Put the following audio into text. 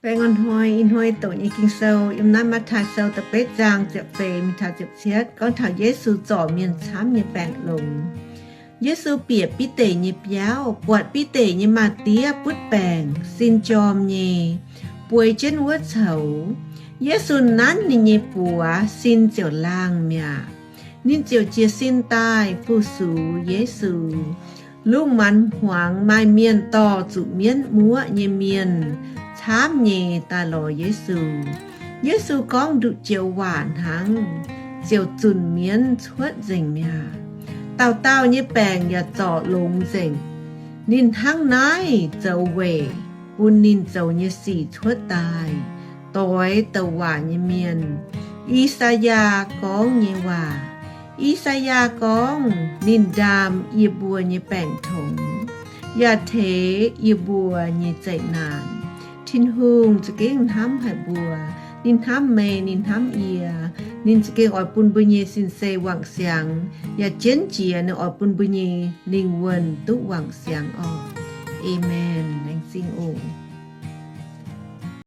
Baengh orn hnoi, ih hnoi doqc nyei Ging-Sou yiem naaiv Matv^taai Sou da'betv zaang ziepc feix mingh taux ziepc cietv, gorngv taux Yesu zorc mienh camv nyei baengc longx. Yesu bieqc Bide nyei biauv, buatc Bide nyei maa-diev butv baengc, sin jorm nyei, bueix jienv wuov coux. Yesu nanv ninh nyei buoz, sin ziouc laangh mi'aqv. Ninh ziouc jiez sin daaih fu-sux Yesu. Lungh maanz hmuangx maaih mienh dorh zuqc mienv muoqv nyei mienh camv nyei daaih lorz Yesu. Yesu gorngv nduqc joux waac hnangv, ziouc zunc mienv cuotv nzengc mi'aqv. Dauh dauh nyei baengc yaac zorc longx nzengc. Ninh hnangv naaiv zoux weic bun ninh zoux nyei sic cuotv daaih, doix douc waac nyei mienh, I^saa^yaa, gorngv nyei waac. I^saa^yaa gorngv, ninh ndaam yie mbuo nyei baengc tongx, yaac teix yie mbuo nyei zeqc naanc. Tin-Hungh za'gengh hnamv haic mbuo. Ninh hnamv meih, ninh hnamv yie. Ninh za'gengh oix bun mbuo nyei sin-sei wangc siangx, yaac jienv jiex ninh oix bun mbuo nyei lingh wuonh duqv wangc siangx orqc. Aamen. Laengz zingh oc.